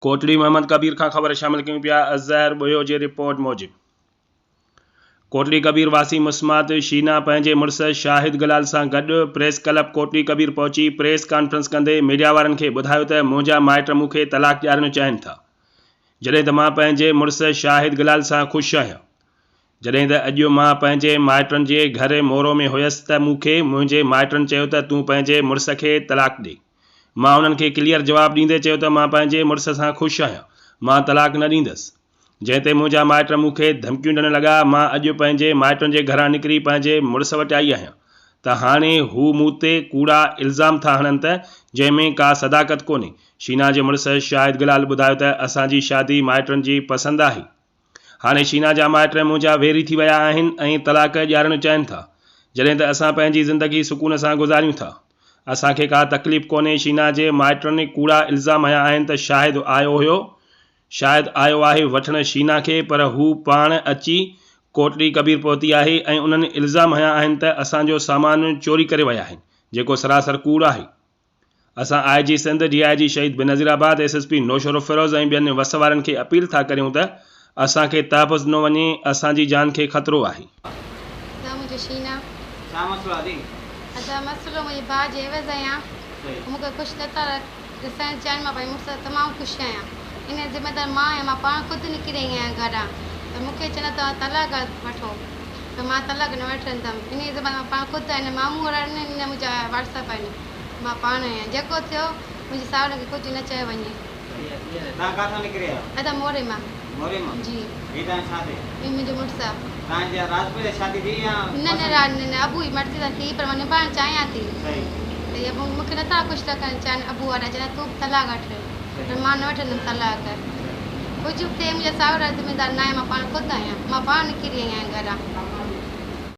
ڪوٽڙي محمد ڪبير کان خبر شامل ڪيون پيا اظهر ٻوهيو جي رپورٽ موجب ڪوٽڙي ڪبير واسي مسمات شينا پنهنجي مڙس شاهد گلال سان گڏ پريس ڪلب ڪوٽڙي ڪبير پهچي پريس ڪانفرنس ڪندي ميڊيا وارن کي ٻڌايو ته منهنجا مائٽ مون کي طلاق ڏيارڻ چاهين ٿا جڏهن ته مان پنهنجي مڙس شاهد گلال سان خوش آهيان جڏهن ته اڄ مان پنهنجي مائٽن جي گهر مورو ۾ هيس ته مون کي منهنجي مائٽن چيو ته تون پنهنجي مڙس کي طلاق ڏي. مان انهن کي ڪليئر جواب ڏيندي چيو ته مان پنهنجي مڙس سان خوش آهيان، مان طلاق نه ڏيندس. جنهن تي منهنجا مائٽ مون کي ڌمڪيون ڏيڻ لڳا. مان اڄ پنهنجي مائٽن جي گهران نڪري پنهنجي مڙس وٽ آئي آهيان ته هاڻي هو مون تي ڪوڙا الزام ٿا هڻن ته جنهن ۾ ڪا صداقت ڪونهي. شينا جي مڙس شاهد گلال ٻڌايو ته اسان جي شادي مائٽن جي پسند آهي. هاڻي شينا جا مائٽ منهنجا ويري ٿي ويا آهن ۽ طلاق ڏيارڻ چاهين ٿا. جڏهن ته اسان پنهنجي زندگي سڪون سان گذاريون ٿا. اسان کي ڪا تڪليف ڪونهي شينا جي مائٽن ڪوڙا الزام هنيا آهن ته شاهد آيو هيو شاهد آيو آهي وٺڻ شينا کي پر هو پاڻ اچي ڪوٽڙي ڪبير پهتي آهي ۽ انهن الزام هنيا آهن ته اسان جو سامان چوري ڪري ويا آهن جيڪو سراسر ڪوڙ آهي. اسان I G Sindh, D I G Shaheed Benazirabad, S S P Naushahro Feroze ۽ ٻين وس وارن کي اپيل ٿا ڪريون ته اسان کي تحفظ ڏنو وڃي، اسان جي جان کي خطرو آهي. ادا منهنجو شينا. ڇا مسئلو آ ادي؟ ادا مسئلو منهنجي ڀاء جي عيوض آهيان صحيح. مون کي خوش نٿا ڏسڻ چاهين مان پنهنجي مڙس سان تمام خوش آهيان ان جي ذميدار مان آهيان مان پاڻ خود نڪري آئي آهيان گهران ته مون کي چون ٿا توهان طلاق وٺو ته مان طلاق نه وٺندم ان جي ذميدار مان پاڻ خود آهيان نه مامو وارا آهن نه منهنجا واٽس اپ آهن مان پاڻ آهيان جيڪو ٿيو منهنجي ساهرن کي ڪجهه نه چيو وڃي. توهان ڪاٿان نڪري آيو؟ ادا موري مان. موري مان؟ جي. هي توهان ڇا ٿئي؟ هي منهنجو مڙس آ. توهان جي راضپي تي شادي ٿي يا نه نه پسند؟ نه نه ابو جي مرضي سان ٿي پر مان نڀائڻ چاهيان ٿي. صحيح. ته هي ابو مون کي نٿا خوش رکڻ چاهين ابو وارا چون ٿا تون به طلاق وٺ پر مان نه وٺندم طلاق. ڪجهه به ٿئي منهنجا ساهرا ذميدار ناهي مان پاڻ خود آهيان مان پاڻ نڪري آئي آهيان گهران.